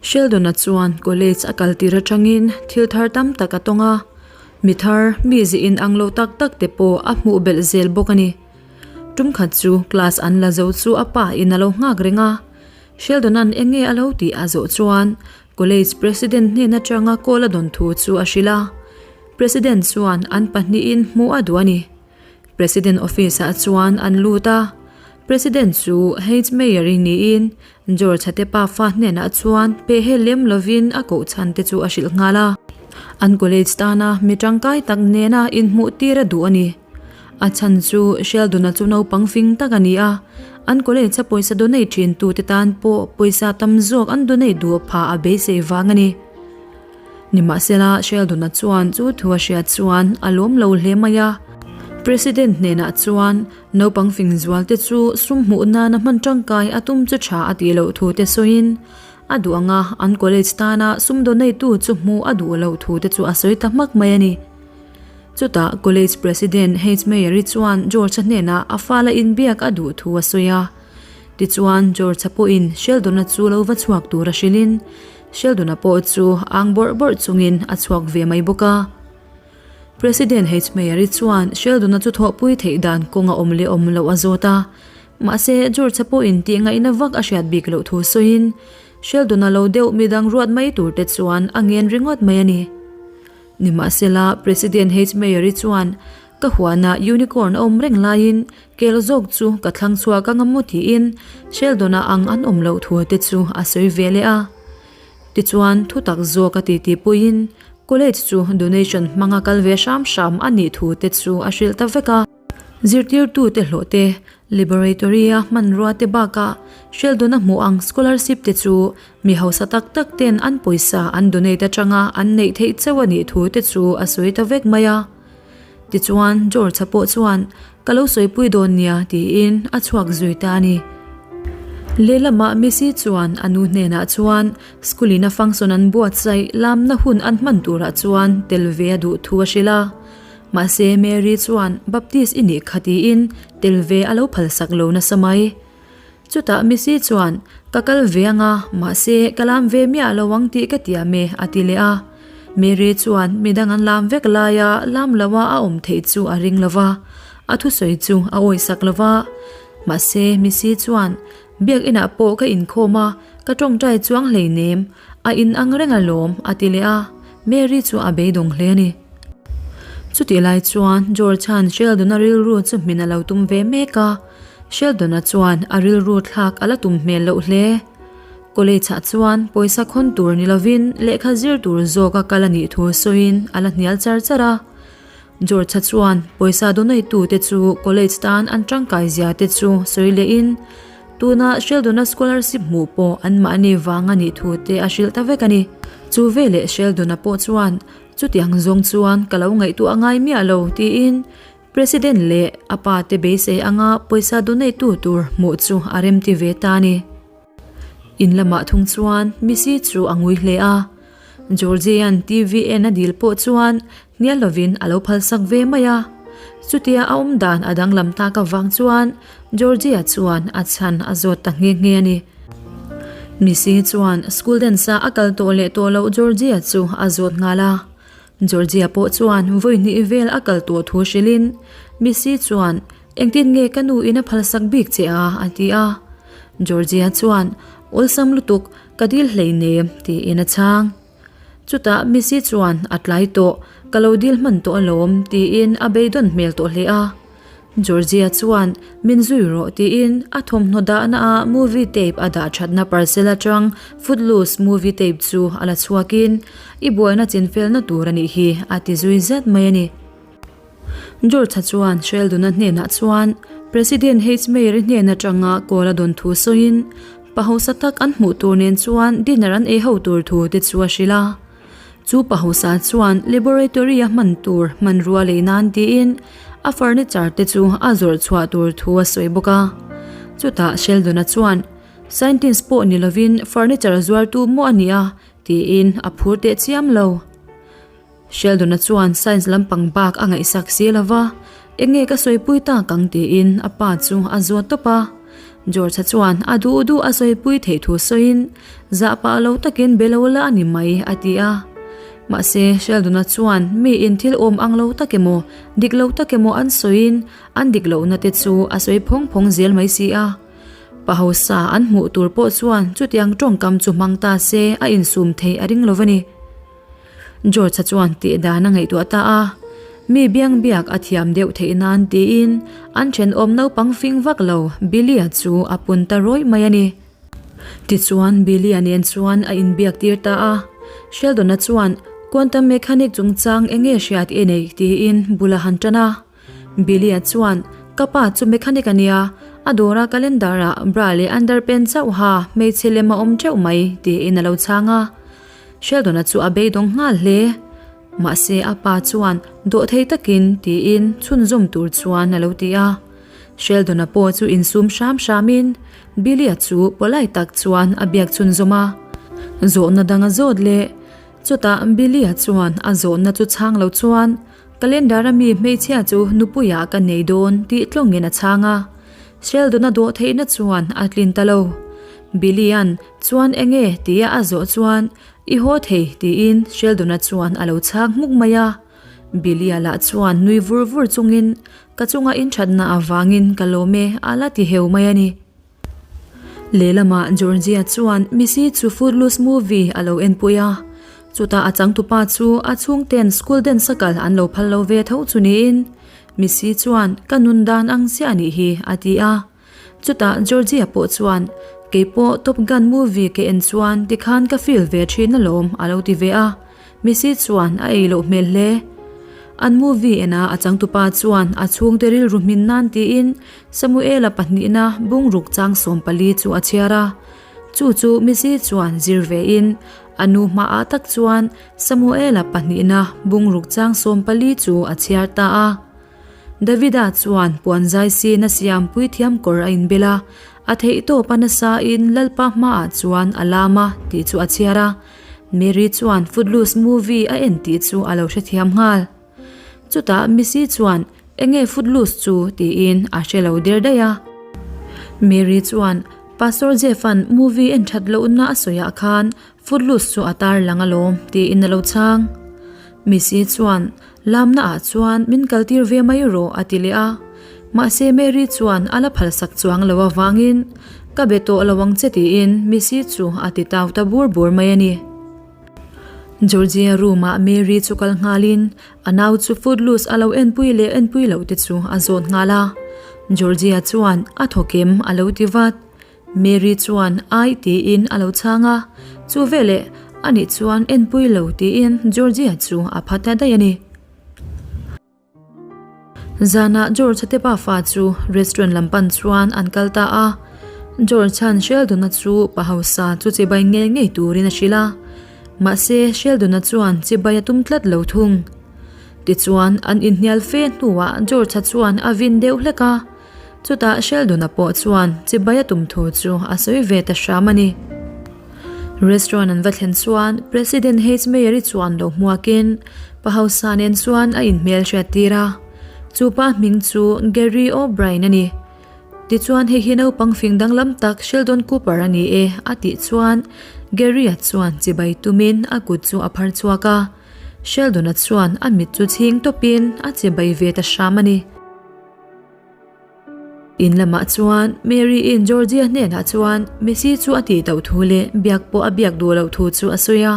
Sheldon-a chuan college a kal tir atangin thil thar tam tak a tawng a, mi thar, mi zih inang lo tak tak te pawh a hmuh belh zel bawk a ni. Tum khat chu class an la zo chu a pa in a lo nghak reng a, Sheldon-a'n eng nge a lo tih a zawh chuan college president hnen atanga call a dawn thu chu a hrilh a, president chuan an pahnihin hmuh a duh a ni. President office ah chuan an lut a, President chu H Mayor-i niin George-a te pafa hnenah chuan pehhel lem lovin a koh chhan te chu a hrilh nghal a. An college tana mi tangkai tak nena inhmuh tir a duh a ni. A chhan chu Sheldon-a chu naupang fing tak a ni a, an college-a pawisa donate thin tute tan pawh pawisa tam zawk an donate duh phah a beisei vang a ni. Nimahsela, Sheldon-a chuan chu thu a hriat chuan a lawm lo hle mai a. President hnenah chuan naupang fing zualte chu sum hmuh nana hman tangkai a tum chu tha a tih loh thu te sawiin, a duh anga an college tana sum donate-tu chu hmuh a duh loh thu te chu a sawi ta hmak mai a ni. Chutah college president H. Mayer-i chuan George-a hnenah a fala inbiak a duh thu a sawi a. Tichuan, George-a pawhin Sheldon-a chu lo va chhuak tur a hrilhin, Sheldon-a pawh chu ang bawrh bawrh chungin a chhuak ve mai bawk a. President Heitmeyer-i chuan Sheldon-a chu thawhpui theih dan kawng a awm leh awm loh a zawt a. Mahse, George-a pawhin tih ngaihna vak a hriat bik loh thu sawiin, Sheldon-a lo deuh midang ruat mai tur te chuan a ngen ringawt mai a ni. Nimahsela, President Heitmeyer-i chuan, Ka huanah unicorn a awm reng laiin kel zawk chu ka thlang chhuak anga maw tiin Sheldon-a ang an awm loh thu te chu a sawi ve leh a. Tichuan, thutak zawk a titi puiin college chu donation hmanga kal ve hram hram a nih thu te chu a hrilh ta vek a. Zirtirtute hlawh te, laboratory-a hmanrua te bakah Sheldon-a hmuh ang scholarship te chu mi hausa tak tak ten an pawisa an donate atanga an neih theih chauh a nih thu te chu a sawi ta vek mai a. Tichuan, George-a pawh chuan, Ka lo sawipui dawn nia, tiin a chhuak zui ta a ni. Lehlamah Missy chuan a nu hnenah chuan school-in a function an buatsaih lamna hun an hman turah chuan tel ve a duh thu a hrilh a. Mahse, Mary chuan Baptist i nih kha tiin tel ve a lo phalsak lo nasa mai. Chutah Missy chuan, Ka kal ve anga, mahse ka lam ve miah lo ang tih ka tiam e, a ti leh a. Mary chuan midang an lam vek laia lam loa a awm theih chu a ring lo va, a thusawi chu a awihsak lo va. Mahse Missy chuan, Biak inah pawh ka inkhawm a, ka tawngtai chuang hleinem, a inang reng alawm, a ti leh a. Mary chu a beidawng hle a ni. Chutih lai chuan George-a'n Sheldon-a rilru chu hmin a lo tum ve mek a. Sheldon-a chuan a rilru thlak a la tum hmel loh hle. College-ah chuan pawisa khawn tur ni lovin lehkha zir tur zawk a kal a nih thu sawiin a la hnial char char a. George-a chuan pawisa donate-tute chu college tan an tangkai zia te chu sawi lehin tuna Sheldon-a scholarship hmuh pawh anmahni vang a nih thu te a hrilh ta vek a ni. Chu veleh Sheldon-a pawh chuan chutiang zawng chuan ka lo ngaihtuah ngai miah lo tiin President leh a pa te beisei anga pawisa donate tu tur hmuh chu a remti ve ta a ni. In lamah thung chuan Missy chu a ngui hle a. Georgie-a'n TV en a dil pawh chuan hnial lovin a lo phalsak ve mai a. Chutia a awm dan a danglam tak avang chuan Georgie-a chuan a chhan a zawt ta nghe nghe a ni. Missy chuan school dance-a a kal tawh leh tawh loh Georgie-a chu a zawt nghal a. Georgia pawh chuan vawi hnih vel a kal tawh thu hrilhin Missy chuan Engtin nge ka nu in a phalsak bik che a? a ti a. Georgia chuan Awlsam lutuk, ka dil hleinem tiin a chhang. Chutah Missy chuan A tlai tawh, ka lo dil hman tawh alawm tiin a beidawn hmel tawh hle a. Georgia chuan min zui rawh tiin a thawmhnaw dahna ah movie tape a dah thatna parcel atang Footloose movie tape chu a la chhuakin i buaina chinfelna tur a nih hi a ti zui zet mai a ni. George-a chuan Sheldon-a hnenah chuan President Heitz-Meyer-i hnen atanga call a dawn thu sawiin pa hausa tak an hmuh tur nen chuan dinner an ei ho tur thu te chu a hrilh a. Chu pa hausa chuan laboratory a hman tur hmanrua lei nan tiin a furniture te chu a zawrh chhuah tur thu a sawi bawk a. Chutah Sheldon-a chuan, Scientist pawh ni lovin furniture zuartu maw a nia tiin a phur teh chiam lo. Sheldon-a chuan science lampang bak a ngaihsak si lo va, Eng nge ka sawipui tak ang tiin a pa chu a zawt tawp a. George-a chuan a duh duh a sawipui theih thu sawiin, Zah pah lo takin be lo la a ni mai, a ti a. Mahse, Sheldon-a chuan miin thil awm ang lo tak emaw, dik lo tak emaw an sawiin an dik lohna te chu a sawi phawng phawng zel mai si a. Pa hausa an hmuh tur pawh chuan chutiang tawngkam chu hmang ta se a insum theih a ring lo va ni. George-a chuan tih dan a ngaihtuah ta a, mi biang biak a thiam deuh theih nan tiin an thenawm naupang fing vak lo Billy-a chu a pun ta rawih mai a ni. Tichuan Billy-a nen chuan a inbiak tir ta a, Sheldon-a chuan quantum mechanic chungchang eng nge hriat i nei tiin bul a han tan a. Billy-a chuan, Ka pa chu mechanic a nia, a dawra calendar-ah bra leh underpant chauha hmeichhe lem a awm teuh mai tiin a lo chhang a. Sheldon-a chu a beidawng nghal hle. Mahse a pa chuan dawhthei takin tiin chhunzawm tur chuan a lo ti a. Sheldon-a pawh chu insum hram hramin Billy-a chu polite tak chuan a biak chhunzawm a. Zawhna dang a zawt leh. Chutah Billy-a chuan a zawhna chu chhang lo chuan Calendar-a mi hmeichhia chu nupuiah ka nei dawn tih tlawngin a chhang a. Sheldon-a dawhtheihna chuan a tlin ta lo. Billy-a'n Chuan enge? tia a zawh chuan, I haw thei, tiin Sheldon-a chuan a lo chhang hmuk mai a. Billy-a lah chuan nui vur vur chungin, Ka chunga inthatna avangin ka lawm e, a la ti heu mai a ni. Lehlamah Georgia chuan Missy chu Footloose movie a lo enpui a. Chutah a changtupa chu a chhungten school dance a kal an lo phal lo ve tho chu niin, Missy chuan ka nun dan ang chiah a nih hi, a ti a. Chutah Georgia pawh chuan, Kei pawh Top Gun movie ka en chuan tikhan ka feel ve thin alawm a lo ti ve a. Missy chuan a ei loh hmel hle. An movie ena a changtupa chuan a chhungte rilru hmin nan tiin Samuela pahnihna bungruk chang 14 chu a chhiar a. Chu chu Missy chuan zir vein a nu hmaah tak chuan Samuela pahnihna bungruk chang 14 chu a chhiar ta a. Davida chuan puan zai sin a siam puithiam kawr a inbel a, a theihtawp a nasa in Lalpa hmaah chuan a lam a tih chu a chhiar a. Mary chuan Footloose movie a en tih chu a lo hrethiam nghal. Chutah Missy chuan Enge Footloose chu tiin a hre lo der daih a. Mary chuan Pastor Jeff-a'n movie en that lohna a sawiah khan Footloose chu a tar lang alawm tiin a lo chhang. Missy chuan Lamna ah chuan min kaltir ve mai rawh a ti leh a. Mahse Mary chuan a la phalsak chuang lo avangin ka be tawh lo ang che tiin Missy chu a ti tau ta bur bur mai a ni. Georgia room ah Mary chu kal nghalin a nau chu Footloose a lo enpui leh enpui loh te chu a zawt nghal a. Georgia chuan a thawk em a lo ti vat. Mary chuan ai tiin a lo chhang a, chu veleh ani chuan enpui lo tiin Georgia chu a pha ta daih a ni. Zanah George-a te pafa chu restaurant lam pan chuan an kal ta a, George-a'n Sheldon-a chu pa hausa chu chibai ngei ngei turin a hrilh a, mahse Sheldon-a chuan chibai a tum tlat lo thung. Tichuan an inhnial fe hnuah George-a chuan a vin deuh hlek a, Chutah Sheldon-a pawh chuan chibai a tum thu chu a sawi ve ta hram a ni. Restaurant an va thlen chuan President H. Mayer-i chuan lo hmuakin pa hausa nen chuan a inhmel hriat tir a. Chu pa hming chu Gary O'Brien a ni. Tichuan hei hi naupang fing danglam tak Sheldon Cooper a ni e a tih chuan Gary-a chuan chibai tumin a kut chu a phar chhuak a. Sheldon-a chuan a mit chu chhing tawpin a chibai ve ta hram a ni. In lamah chuan Mary-in Georgia hnenah chuan Messi chu a tih tauh thu leh biak pawh a biak duh loh thu chu a sawi a.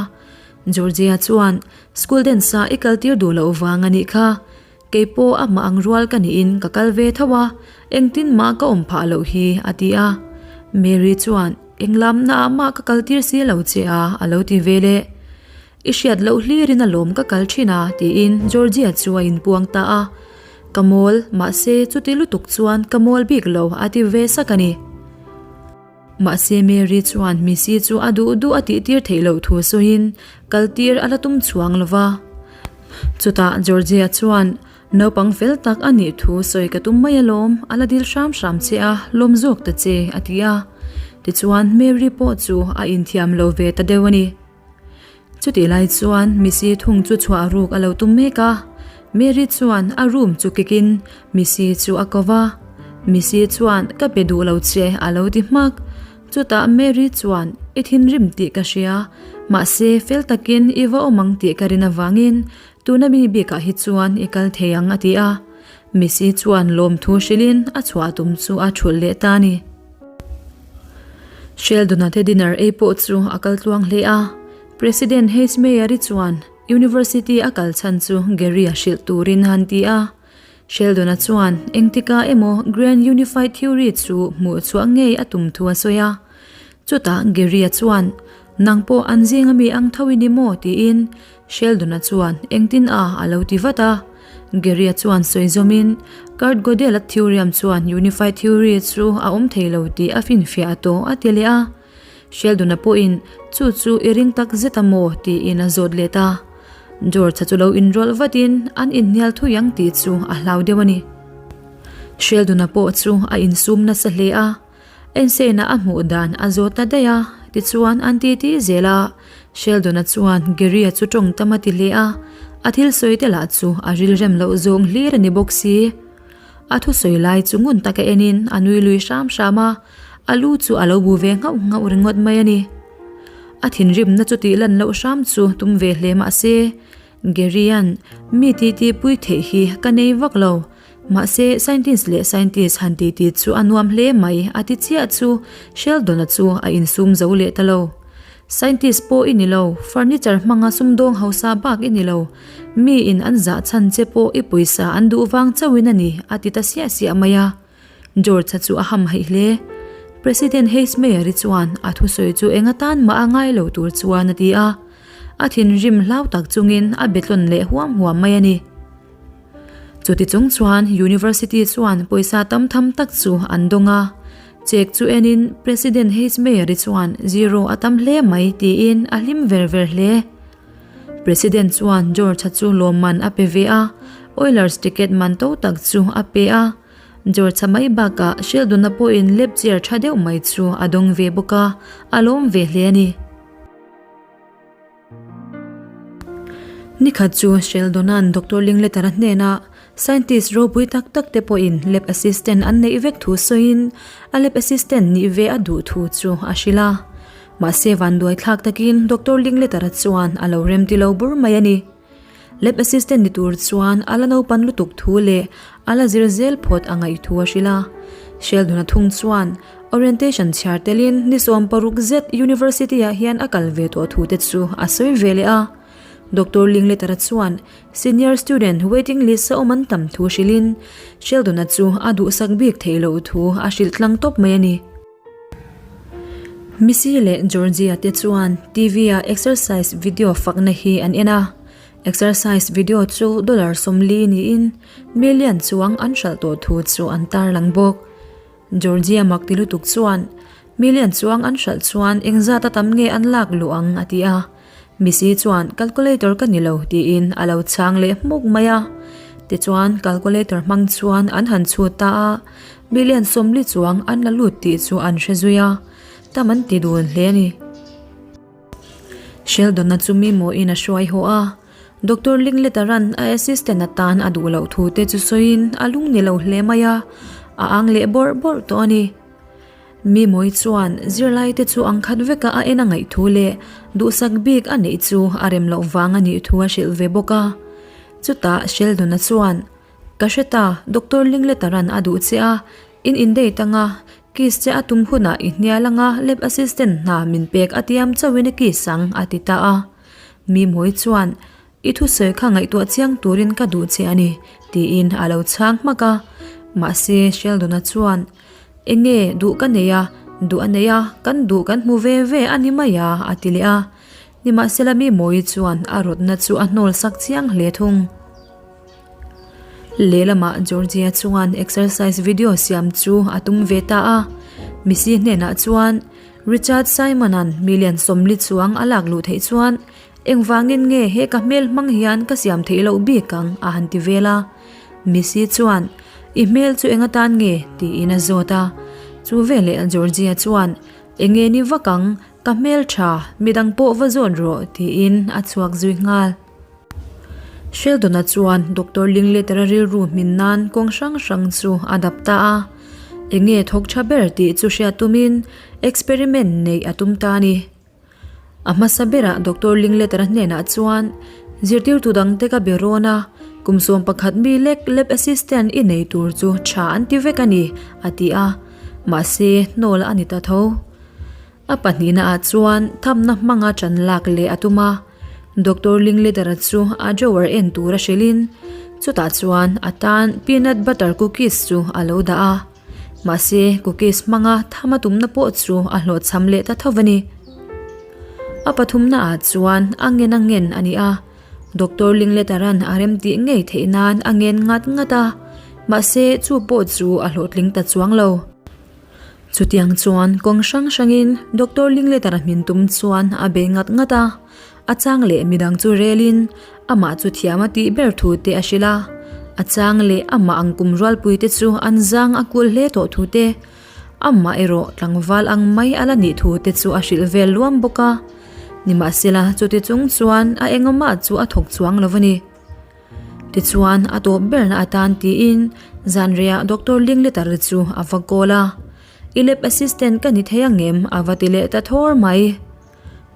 Georgia chuan, School dance-ah i kaltir duh loh vang a nih kha. Kei pawh amah ang rual ka niin ka kal ve tho a, engtin mah ka awm phah loh hi, a ti a. Mary chuan, Englam naah mah ka kaltir si lo che a, a lo ti ve leh. I hriat loh hlirin alawm ka kal thin a, tiin Georgia chu a inpuang ta a. Ka mawl, mahse chuti lutuk chuan ka mawl bik lo a ti ve sak a ni. Mahse Mary chuan Missy chu a duh duh a tihtir theih loh thu sawiin kaltir a la tum chuang lo va. Chutah Georgia chuan naupang fel tak a nih thu sawi ka tum mai alawm, a la dil hram hram che a, lawm zawk ta che, a ti a. Tichuan Mary pawh chu a inthiam lo ve ta deuh a ni. Chutih lai chuan Missy thung chu chhuah ruk a lo tum mek a, Mary chuan a room chu kick in Missy chu a ko va. Missy chuan, Ka pe duh lo che, a lo ti hmak. Chutah Mary chuan, I thinrim tih ka hria, mahse fel takin i va awm ang tih ka rin avangin tuna mi bikah hi chuan i kal thei ang a ti a. Missy chuan lawmthu hrilhin a chhuah tum chu a thulh leh ta a ni. Sheldon-a te dinner ei pawh chu a kal tluang hle a. President Heismeyer-i chuan University a kal chhan chu Gary-a hrilh turin a han ti a. Sheldon-a chuan engtikah emaw Grand Unified Theory chu hmuh chhuah ngei a tum thu a sawi a. Chutah Gary-a chuan, Nang pawh an zinga mi ang tho i ni maw? tiin Sheldon-a chuan engtin a a lo ti vat a. Gary-a chuan sawi zawmin, Kurt Gödel-a theorem chuan Unified Theory chu a awm thei lo tih a finfiah tawh a ti leh a. Sheldon-a pawhin, Chu chu i ring tak zet a maw? tiin a zawt let a. George-a chu lo inrawlh vatin an inhnial thui ang tih chu a hlau deuh a ni. Sheldon-a pawh chu a insum nasa hle a. Einstein-a a hmuh dan a zawt ta daih a, tichuan an titi zel a. Sheldon-a chuan Gary-a chu tawng tam a ti hle a, a thil sawi te lah chu a rilrem loh zawng hlir a ni bawk si. A thusawi lai chu ngun taka enin a nui lui hram hram a, a lu chu a lo bu ve nghauh nghauh ringawt mai a ni. A thinrimna chu tih lan loh hram chu tum ve hle mah se, Gary-a'n mi titi pui theih hi ka nei vak lo, mahse scientist leh scientist han titi chu a nuam hle mai a ti chiah chu Sheldon-a chu a insum zo leh ta lo. Scientist pawh i ni lo, furniture hmanga sumdawng hausa bak i ni lo, mi in an zah chhan che pawh i pawisa an duh vang chauhin a ni a ti ta siah siah mai a. George-a chu a ham haih hle. President Heismeyer-i chuan a thusawi chu eng atan mah a ngai lo tur chuan a ti a. A thinrim hlau tak chungin a betlawn leh huam huam mai a ni. Chuti chung chuan University chuan pawisa tam tham tak chu an dawng a. Check chu enin President Heismeyer-i chuan zero a tam hle mai tiin a hlim ver ver hle. President chuan George-a chu lawmman a pe ve a, Oilers ticket man to tak chu a pe a. George-a mai bakah Sheldon-a pawhin lap chair tha deuh mai chu a dawng ve bawk a, a lawm ve hle a ni. Nikhat chu Sheldon-a'n Doctor Lingleter-a hnenah scientist ropui tak tak te pawhin lab assistant an neih vek thu sawiin a lab assistant nih ve a duh thu chu a hrilh a. Mahse vanduai thlak takin Doctor Lingleter-a chuan a lo remti lo bur mai a ni. Lab assistant ni tur chuan a la naupan lutuk thu leh a la zir zel phawt a ngaih thu a hrilh a. Sheldon-a thung chuan orientation chhiar telin ni 16 zet university ah hian a kal ve tawh thu te chu a sawi ve leh a. Doctor Lingleter-a chuan senior student waiting list a awm an tam thu hrilhin Sheldon-a chu a duhsak bik theih loh thu a hrilh tlang tawp mai a ni. Missy leh Georgia te chuan TV ah exercise video fakna hi an en a. Exercise video chu dollar 40 niin million chuang an hralh tawh thu chu an tarlang bawk. Georgia mak ti lutuk chuan million chuang an hralh chuan engzat a tam nge an lak luh ang a ti a. Missy chuan calculator ka ni lo tiin a lo chhang leh hmuk mai a. Tichuan calculator hmang chuan an han chhut ta a, million 40 chuang an la lut tih chu an hre zui a, tam an ti dun hle a ni. Sheldon-a chu mi mawiin a hruai haw a, Doctor Linglet-a-ran a assistant atan a duh loh thu te chu sawiin a lung ni lo hle mai a, a ang leh bawrh bawrh tawh a ni. Mimawii chuan zirlaite chu ang khat veka a en a ngaih thu leh duhsak bik a neih chu a rem loh vang a nih thu a hrilh ve bawk a. Chutah Sheldon-a chuan, Ka hre ta, Doctor Linglet-a-ran a duh che a, in indate anga kiss che a tum hunah i hnial anga lab assistant hna min pek a tiam chauhin a kiss ang, a ti ta a. Mimawii chuan, I thusawi kha ngaihtuah chiang turin ka duh che a ni, tiin a lo chhang hmak a. Mahse, Sheldon-a chuan, Enge, duh ka nei a, duh a nei a, kan duh kan hmu ve ve a ni mai a, a ti leh a. Nimahsela mi Mawii chuan a rawtna chu a hnawl sak chiang hle thung. Lehlamah Georgia chuan exercise video siam chu a tum ve ta a. Missy hnenah chuan, Richard Simon-a'n million 40 chuang a lak luh theih chuan Engvangin nge he ka hmel hmang hian ka siam theih loh bik ang? a han ti vel a. Missy chuan, I hmel chu eng atan nge? tiin a zawt a. Chu veleh Georgia chuan, Enge ni vak ang, ka hmel tha, midang pawh va zawt rawh, tiin a chhuak zui nghal. Sheldon-a chuan Doctor Linklater-a rilru hmin nan kawng hrang hrang chu a dap ta a. Enge thawk tha ber tih chu hriat tumin experiment neih a tum ta a ni. A hmasa berah Doctor Lingletara hnenah chuan zirtirtu dangte ka be rawn a, kum 11 mi lek lab assistant i nei tur chu tha an ti vek a ni, a ti a. Mahse, hnawl a ni ta tho. A pahnihna ah chuan thamna hmanga ṭan lak leh a tum a, Doctor Linklater-a chu a drawer en tura hrilhin chutah chuan a tan peanut butter cookies chu a lo dah a. Mahse, cookies hmanga tham a tumna pawh chu a hlawhchham leh ta tho a ni. A pathumna ah chuan a ngen a ngen a ni a, Doctor Linklater-a'n a remtih ngei theih nan a ngen ngat ngat a, mahse chu pawh chu a hlawhtling ta chuang lo. Chutiang chuan kawng hrang hrangin Doctor Linklater-a hmin tum chuan a bei ngat ngat a, a chang leh midang chu relin amah chu thiam a tih ber thu te a hrilh a, a chang leh amah ang kum rualpui te chu an zang a kul hle tawh thu te, amah erawh tlangval ang mai a la nih thu te chu a hrilh vel luam bawk a. Nimahsela chuti chung chuan a engawmah chu a thawk chuang lo a ni. Tichuan a tawp berna atan tiin zanriah Doctor Linklater chu a va call a, I lab assistant ka ni thei angem? a va ti leh ta thawr mai.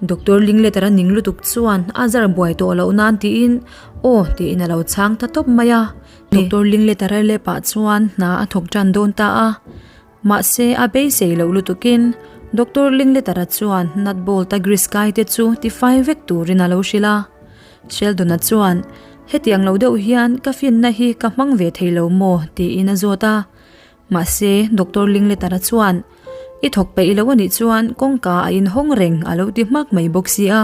Doctor Linklater a ning lutuk chuan a zar buai tawh loh nan tiin aw tiin a lo chhang ta tawp mai a. Doctor Linklater a lab ah chuan hna a thawk tan dawn ta a. Mahse a beisei loh lutukin Doctor Linklater-a chuan nut bolt-a grease kai te chu tifai vek turin a lo hrilh a. Sheldon-a chuan, Hetiang lo deuh hian ka finna hi ka hmang ve thei lo maw? tiin a zawt a. Mahse Doctor Linklater-a chuan, I thawk peih lo anih chuan kawngka a inhawng reng a lo ti hmak mai bawk si a.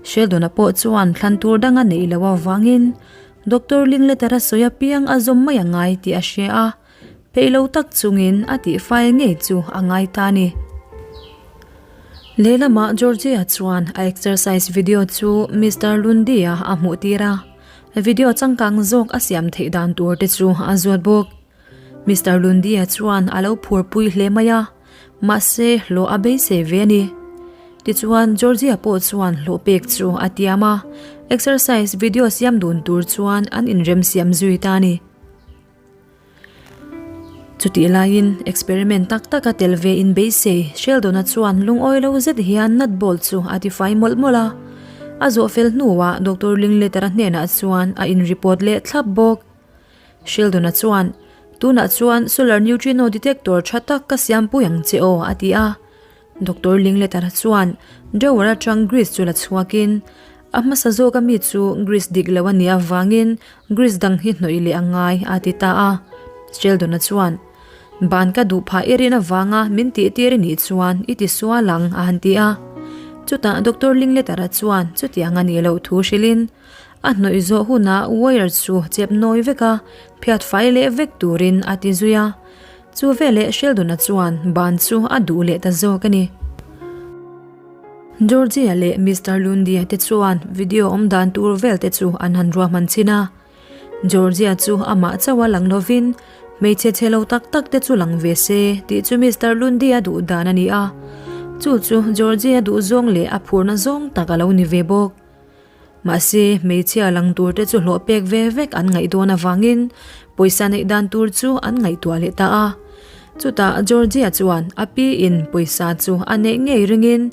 Sheldon-a pawh chuan thlan tur dang a neih loh avangin Doctor Linklater-a sawi apiang a zawm mai a ngai tih a hria a. Peih lo tak chungin a tihfai ngei chu a ngai ta a ni. Lehlamah Georgia chuan a exercise video chu Mister Lundy-a a hmuh tir a, video changkang zawk a siam theih dan tur te chu a zawt bawk. Mister Lundy-a chuan a lo phurpui hle mai a, mahse hlawh a beisei ve a ni. Tichuan Georgia pawh chuan hlawh pek chu a tiam a, exercise video siam dun tur chuan an inremsiam zui ta a ni. Chutih laiin experiment tak tak a tel ve in beisei Sheldon-a chuan lungawi lo zet hian nut bolt chu a tifai mawlh mawlh a. A zawh fel hnuah Doctor Linklater-a hnenah chuan a in report leh thlap bawk. Sheldon-a chuan, Tunah chuan solar neutrino detector tha tak ka siampui ang che aw a ti a. Doctor Linklater chuan drawer atang grease chu la chhuakin, A hmasa zawk ami chu grease dik lo a nih avangin grease dang hi hnawih leh a ngai a ti ta a. Sheldon-a chuan, Ban ka duh phah i rin avanga min tihtir i nih chuan i ti sual ang a han ti a. Chutah Doctor Linklater-a chuan chutiang a nih loh thu hrilhin, a hnawih zawh hunah wire chu chep nawi vek a, phiat fai leh vek turin a ti zui a. Chu veleh Sheldon-a chuan ban chu a duh leh ta zawk a ni. Georgie-a leh Mister Lundy-a te chuan video awm dan tur vel te chu an han ruahman chhin a. Georgie-a chu amah chauh a lang lovin hmeichhe chhe lo tak tak te chu lang ve se tih chu Mister Lundy-a duh dan a ni a. Chu chu Georgie-a duh zawng leh a phurna zawng tak a lo ni ve bawk. Mahse, hmeichhia lang tur te chu hlawh pek ve vek an ngaih dawn avangin pawisa neih dan tur chu an ngaihtuah leh ta a. Chutah Georgia chuan a pi in pawisa chu a neih ngei ringin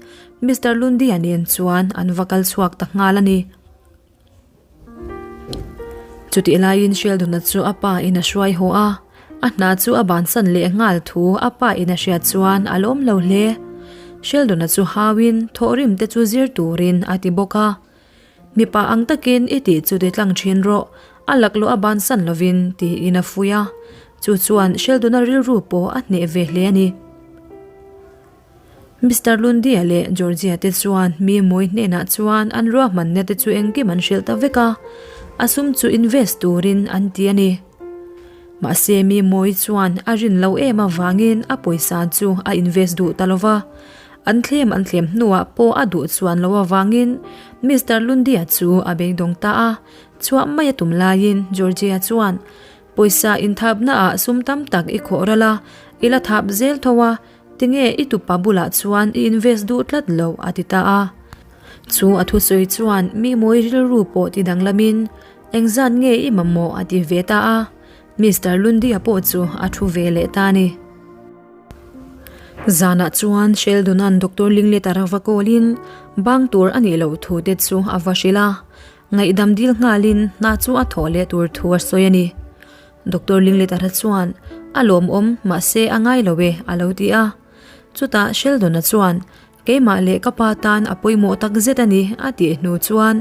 Mister Lundy-a nen chuan an va kal chhuak ta nghal a ni. Chutih laiin Sheldon-a chu a pa in a hruai haw a. A hna chu a bansan leh nghal thu a pa in a hriat chuan a lawm lo hle. Sheldon-a chu hauin thawhrim te chu zir turin a ti bawk a. Mipa ang takin i tih chu ti tlang thin rawh, a laklawh a bansan lovin tiin a fuih a. Chu chuan Sheldon-a rilru pawh a hneh ve hle a ni. Mister Lundy-a leh Georgia te chuan mi mawi hnenah chuan an ruahmanna te chu engkim an hrilh ta vek a, a sum chu invest turin an ti a ni. Mahse mi mawi chuan a rin lo em avangin a pawisa chu a invest duh ta lo va, an thlem an thlem hnuah pawh a duh chuan lo avangin Mister Lundy-a chu a beidawng ta a, chhuah mai a tum laiin Georgia chuan pawisa inthapna ah sum tam tak i khawh ral a, i la thap zel tho a, Tinge i tupa bulah chuan i invest duh tlat lo a ti ta a. Chu a thusawi chuan mi mawi rilru pawh ti danglamin engzat nge i mamawh a ti ve ta a. Mister Lundy-a pawh chu a thu ve leh ta a ni. Zanah chuan Sheldon-a'n Doctor Linglet-a va call-in bang tur a nih loh thu te chu a va hrilh a, ngaihdam dil nghalin hna chu a thawh leh tur thu a sawi a ni. Doctor Linglet-a chuan, A lawmawm, mahse a ngai lo e, a lo ti a. Chutah Sheldon-a chuan, Keimah leh ka pa tan a pawimawh tak zet a ni, a tih hnu chuan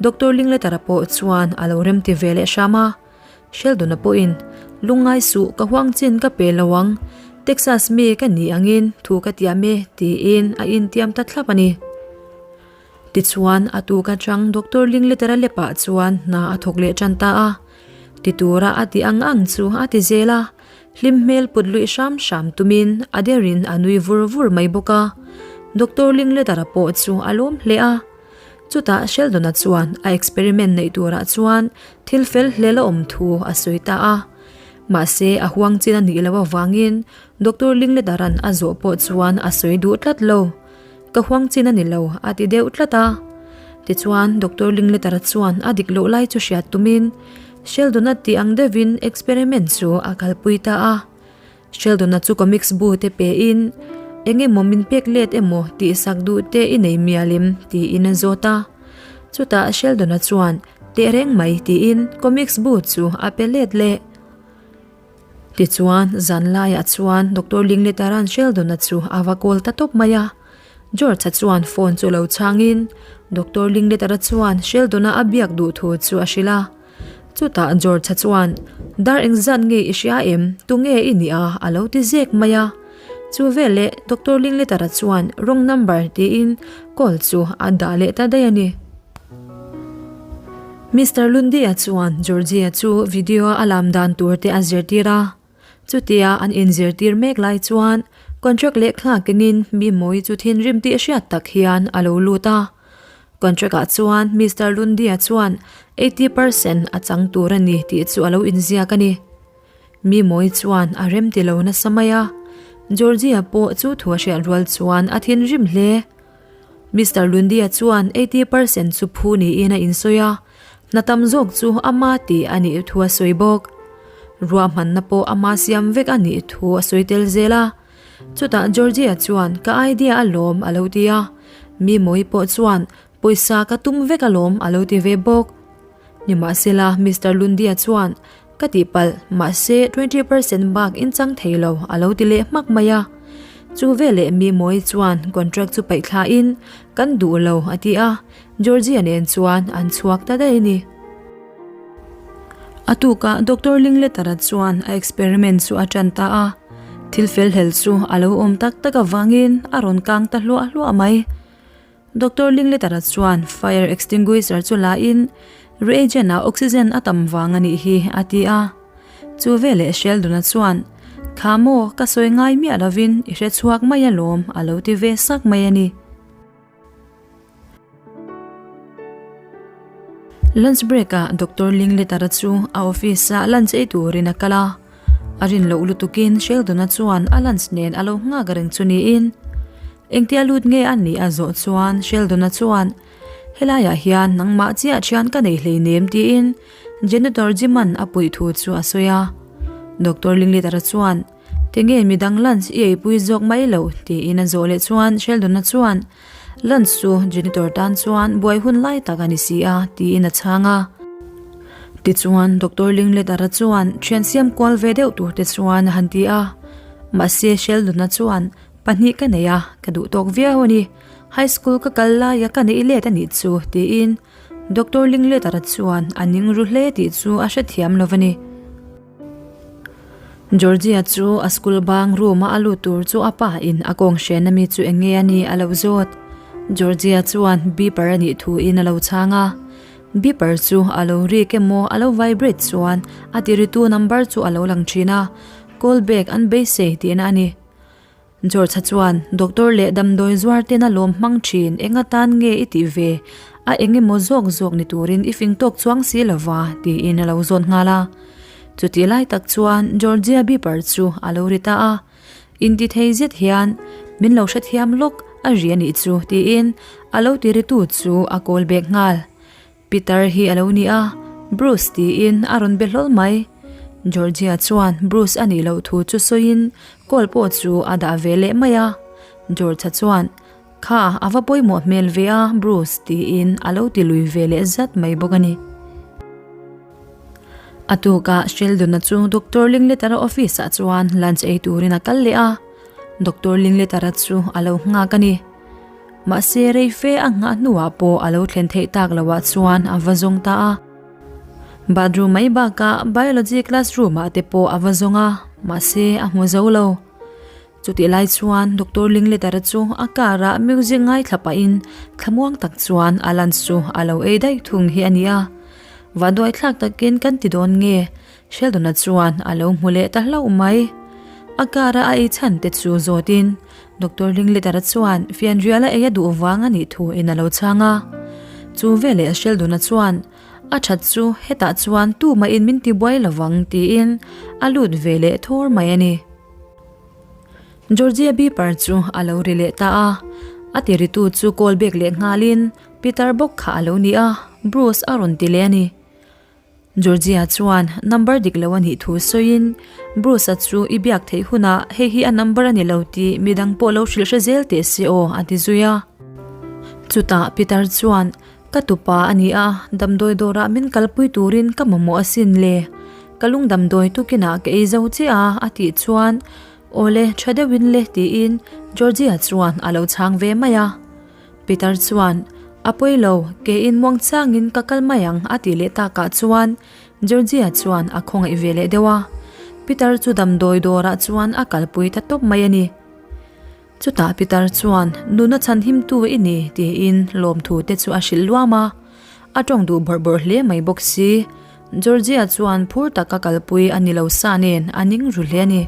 Doctor Linglet-a pawh chuan a lo remti ve leh hram a. Sheldon-a pawhin, Lungngai suh, ka huang chin ka pe lo ang. Texas mi ka nih angin thu ka tiam e, tiin a intiam ta thlap a ni. Tichuan, a tuk atang Doctor Lingletera lepah chuan hna a thawk leh tan ta a. Ti tura a ti ang ang chu a ti zel a, hlim hmel put luih hram hram tumin a derin a nui vur vur mai bawk a. Doctor Lingletera pawh chu a lawm hle a. Chutah Sheldon-a chuan a experiment neih turah chuan thil fel hlel a awm thu a sawi ta a. Mahse, a huang chin a nih loh avangin Doctor Lingletara'n a zawh pawh chuan a sawi duh tlat lo. Ka huang chin a ni lo, a ti deuh tlat a. Tichuan, Doctor Lingletara chuan a dik loh lai chu hriat tumin Sheldon-a tih ang deuhin experiment chu a kalpui ta a. Sheldon-a chu comics bu te pe in, Eng emaw min pek let emaw tih sak duh te i nei mial em? tiin a zawt a. Chutah Sheldon-a chuan, Teh reng mai tiin comics bu chu a pe let leh. Tichuan, zan laiah chuan Doctor Lingletaran Sheldon-a chu a va call ta tawp mai a. George-a chuan phone chu lo chhangin, Doctor Lingletara chuan Sheldon-a a biak duh thu chu a hrilh a. Chutah George-a chuan, Dar engzat nge i hria em? Tunge i nih a? a lo ti zek mai a. Chu veleh Doctor Lingletara chuan wrong number tiin call chu a dah leh ta daih a ni. Mister Lundy-a chuan Georgie-a chu video-a a lam dan tur te a zirtir a. Chutia an inzirtir mek lai chuan contract lehkha kengin mi mawi chu thinrim tih hriat tak hian a lo lut a. Contract ah chuan Mister Lundy-a chuan 80 percent a chang tur a ni tih chu a lo inziak a ni. Mi mawi chuan a rem ti lo nasa mai a. Georgie-a pawh chu thu a hriat rual chuan a thinrim hle. Mister Lundy-a chuan 80 percent chu phu niin a insawi a, hna tam zawk chu ama tih a nih thu a sawi bawk. Ruahmanna pawh ama siam vek a nih thu a sawi tel zel a. Chutah Georgie-a chuan ka idea alawm a lo ti a, Mimawii pawh chuan pawisa ka tum vek alawm a lo ti ve bawk. Nimahsela, Mister Lundy-a chuan, Ka tihpalh, mahse 20 percent bak in chang thei lo, a lo ti leh hmak mai a. Chu veleh mi Mawi chuan contract chu paih thlain, Kan duh lo, a ti a, Georgie-a nen chuan an chhuak ta daih a ni. A tukah Doctor Lingletara chuan a experiment chu a tan ta a, thil felhlel chu a lo awm tak tak avangin a rawn kang ta hluah hluah mai. Doctor Lingletara chuan fire extinguisher chu la in reagent ah oxygen a tam vang a nih hi a ti a. Chu veleh Sheldon-a chuan, Kha maw, ka sawi ngai miah lovin i hre chhuak mai alawm a lo ti ve sak mai a ni. Lunch break ah Doctor Lingletara chu a office ah lunch ei turin a kal a. A rin loh lutukin Sheldon-a chuan a lunch nen a lo nghak reng chu niin engtia lut nge a nih a zawh chuan Sheldon-a chuan helaiah hian nangmah chiah thian ka nei hleinem tiin janitor Jim-a'n a puih thu chu a sawi a. Doctor Lingliter-a chuan Tinge midang lunch i eipui zawk mai loh tiin a zawh leh chuan Sheldon-a chuan Lunch chu janitor tan chuan buai hun lai tak a ni si a, tiin a chhang a. Tichuan Doctor Lingletara chuan thian siam kual ve deuh tur te chuan a han ti a. Mahse Sheldon-a chuan, Pahnih ka nei a, ka duh tawk viau a ni. High school ka kal laia ka neih let a nih chu, tiin Doctor Lingletara chuan a ning ru hle tih chu a hrethiam lo va ni. Georgia chu a school bang room a a lut tur chu a pa in a kawng hren ami chu eng nge a nih a lo zawt. Georgia chuan beeper a nih thu in a lo chhang a. Beeper chu a lo rik emaw a lo vibrate chuan a tiritu number chu a lo lang thin a, call back an beisei tihna a ni. George-a chuan, Doctor leh damdawi zuar ten a lawm hmang thin, eng atan nge i tih ve? A eng emaw zawk zawk ni turin i fing tawk chuang si lo va, tiin a lo zawt nghal a. Chutih lai tak chuan Georgia beeper chu a lo ri ta a. Inti thei zet hian, Min lo hrethiam lawk a ri a nih chu, tiin a lo ti ritu chu a call back nghal. Peter hi a lo ni a, Bruce tiin a rawn be hlawl mai. Georgia chuan Bruce a nih loh thu chu sawiin call pawh chu a dah ve leh mai a. George-a chuan, Kha, a va pawimawh hmel ve a, Bruce, tiin a lo ti lui ve leh zat mai bawk a ni. A tukah Sheldon-a chu Doctor Lingletara office-ah chuan lunch ei turin a kal leh a, Doctor Lingletara chu a lo nghak a ni. Mahse rei fe a nghah hnuah pawh a lo thlen theih tak loah chuan a va zawng ta a. Bathroom mai bakah Biology classroom-ah te pawh a va zawng a, mahse a hmu zo lo. Chutih lai chuan Doctor Lingletara chu a car ah music ngaithla pahin thlamuang tak chuan a lunch chu a lo ei daih thung hi a ni a. Vanduaithlak takin kan ti dawn nge? Sheldon-a chuan a lo hmu leh ta hlauh mai. A car a a ei chhan te chu zawtin Doctor Lingletara chuan fianrial a ei a duh vang a nih thu in a lo chhang a. Chu veleh Sheldon-a chuan a that chu hetah chuan tumah in min tibuai lovang tiin a lut ve leh thawr mai a ni. Georgia beeper chu a lo ri leh ta a, a ti ritu chu call back leh nghalin Peter bawk kha a lo ni a, Bruce a rawn ti leh a ni. Georgia chuan number dik lo a nih thu sawiin Bruce-a chu i biak theih hunah hei hi a number a ni lo tih midang pawh lo hrilh hre zel teh se aw a ti zui a. Chutah Peter chuan Ka tupa a ni a, damdawi dawrah min kalpui turin ka mamawh asin le. Ka lung damdawi tukinah ka ei zo chiah a, a tih chuan, Awle, tha deuhin le tiin Georgia chuan a lo chhang ve mai a. Peter chuan, A pawi lo, keiin muangchangin ka kal mai ang a tih leh takah chuan Georgia chuan a khawngaih ve leh deuh a. Peter chu damdawi dawrah chuan a kalpui ta tawp mai a ni. Chutah Peter chuan, Nuna chhanhimtu i ni, tiin lawmthu te chu a hrilh luam a. A tawng duh bawrh bawrh hle mai bawk si. Georgia chuan phur taka kalpui a ni lo sa nen a ning ru hle a ni.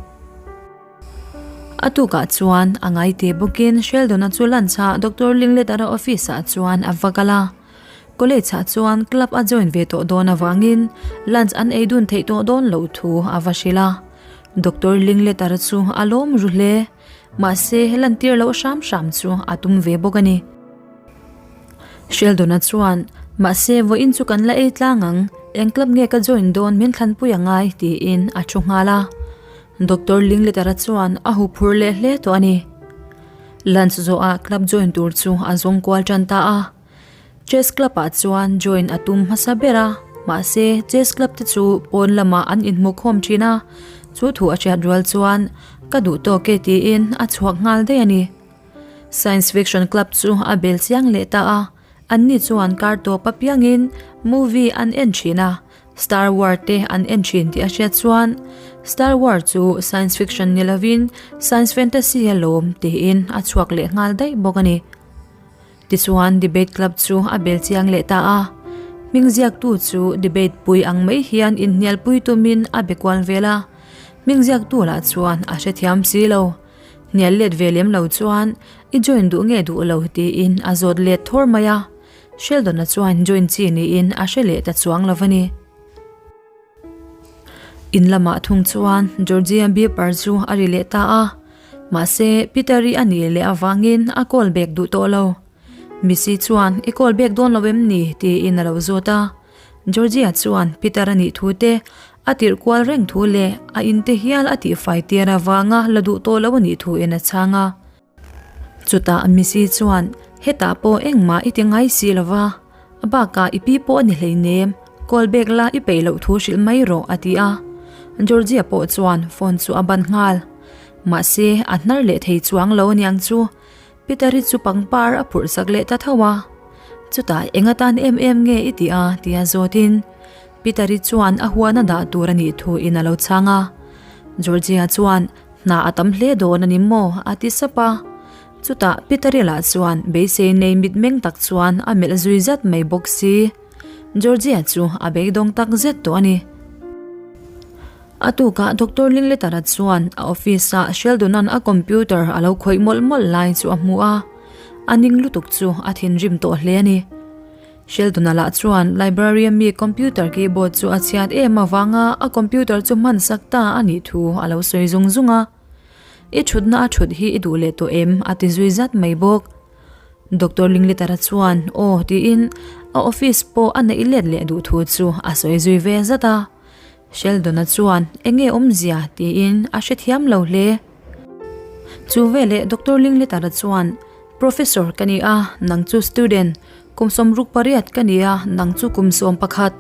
A tukah chuan a ngaite bawkin Sheldon-a chu lunch-ah Doctor Linglet-a office-ah chuan a va kal a. College-ah chuan club a join ve tawh dawn avangin lunch an ei dun theih tawh dawn loh thu a va hrilh a. Doctor Linglet-a chu a lawm ru hle. Mahse, lantir loh hram hram chu a tum ve bawk a ni. Sheldon-a chuan, Mahse, vawiin chu kan la ei tlang ang, eng club nge ka join dawn min thlanpui a ngai, tiin a thu nghal a. Doctor Lingletara chuan a huphur leh hle tawh a ni. Lunch zawhah club join tur chu a zawng kual tan ta a. Chess club ah chuan join a tum hmasa ber a, mahse chess club te chu pawn lamah an inhmu khawm thin a, chu thu a hriat rual chuan ka duh tawk e tiin a chhuak nghal daih a ni. Science fiction club chu a bel chiang leh ta a, anni chuan kar tawp apiangin movie an en thin a, Star War te an en thin tih a hriat chuan Star War chu science fiction ni lovin science fantasy alawm tiin a chhuak leh nghal daih bawk a ni. Tichuan debate club chu a bel chiang leh ta a, hming ziaktu chu debate pui ang mai hian inhnialpui tumin a be kual vel a, hming ziaktu lah chuan a hrethiam si lo. Hnial let ve lem lo chuan i join duh nge duh lo tiin a zawt let thawr mai a, Sheldon-a chuan join chi niin a hre leh ta chuang lo a ni. In lamah thung chuan Georgia beeper chu a ri leh ta a, mahse Peter-i a nih leh avangin a call back duh tawh lo. Missy chuan i call back dawn lo em ni? tiin a lo zawt a. Georgia chuan Peter a nih thu te, a tirh kual reng thu leh a in te hial a tihfai tir avanga la duh tawh lo a nih thu in a chhang a. Chutah Missy chuan, Hetah pawh engmah i ti ngai si lo va, a bakah i pi pawh a ni hleinem, call back la i peih loh thu hrilh mai rawh a ti a. Georgia pawh chuan phone chu a ban nghal. Mahse, a hnar leh thei chuang lo aniang chu, Peter-i chu pangpar a phurh sak leh ta tho a. Chutah eng atan em em nge i tih a? tia zawtin Peter-i chuan a huan a dah tur a nih thu in a lo chhang a. Georgia chuan, Hna a tam hle dawn a ni maw? a ti sap a. Chutah Peter-i lah chuan beisei nei mitmeng tak chuan a melh zui zat mai bawk si. Georgia chu a beidawng tak zet tawh a ni. A tukah Doctor Lingletara chuan a office-ah Sheldon-a'n a computer a lo khawih mawlh mawlh lai chu a hmu a, a ning lutuk chu a thinrim tawh hle a ni. Sheldon-a lah chuan library-a mi computer keyboard chu a chhiat em avanga a computer chu hman sak ta a nih thu a lo sawi zung zung a. I thutna a thut hi i duh leh tawh em? a ti zui zat mai bawk. Doctor Lingletara chuan aw tiin a office pawh a neih let leh duh thu chu a sawi zui ve zat a. Sheldon-a chuan, Enge awmzia? tiin a hrethiam lo hle. Chu veleh Doctor Lingletara chuan, Professor ka ni a, nang chu student. Kum 68 ka ni a, nang chu kum 11.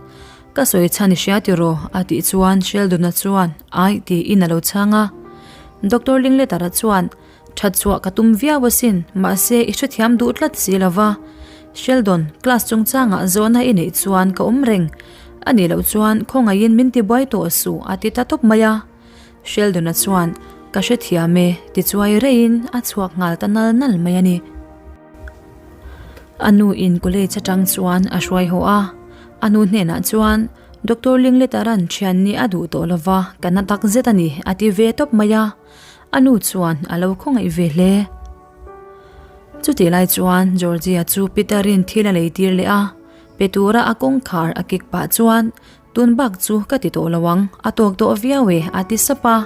Ka sawi chhan i hria tiraw? a tih chuan Sheldon-a chuan, Aih tiin a lo chhang a. Doctor Lingletara chuan, That chhuah ka tum viau asin, mahse i hrethiam duh tlat si lo va. Sheldon, class chungchangah zawhna i neih chuan ka awm reng. A nih loh chuan khawngaihin min tibuai tawh suh a ti ta tawp mai a. Sheldon-a chuan, Ka hrethiam e, tichuai reihin a chhuak nghal ta nal nal mai a ni. A nu in college atang chuan a hruai haw a, a nu hnenah chuan, Doctor Lingletaran thian nih a duh tawh lo va, ka na tak zet a ni, a ti ve tawp mai a. A nu chuan a lo khawngaih ve hle. Chutih lai chuan Georgia chu Peter-in thil a lei tir leh a, pe tura a kawngkhar a kik pah chuan, Tun bak chu ka ti tawh lo ang, a tawk tawh viau e a ti sap a.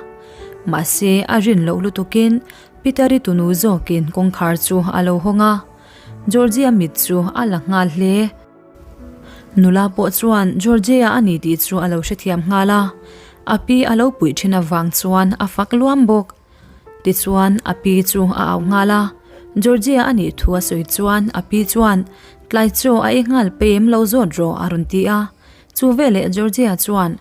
Mahse a rin loh lutukin Peter-i tunu zawkin kawngkhar chu a lo hawng a, Georgia mit chu a la nghal hle. Nula pawh chuan Georgia a ni tih chu a lo hrethiam nghal a, a pi a lo puih thin avang chuan a fak luam bawk. Tichuan a pi chu a au nghal a, Georgia a nih thu a sawi chuan a pi chuan tlai chaw a ei nghal pem lo zawt rawh a rawn ti a. Chu veleh Georgia chuan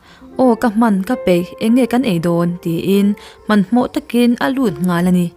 Aw ka hman ka peih eng nge kan ei dawn tiin hmanhmawh takin a lut nghal a ni.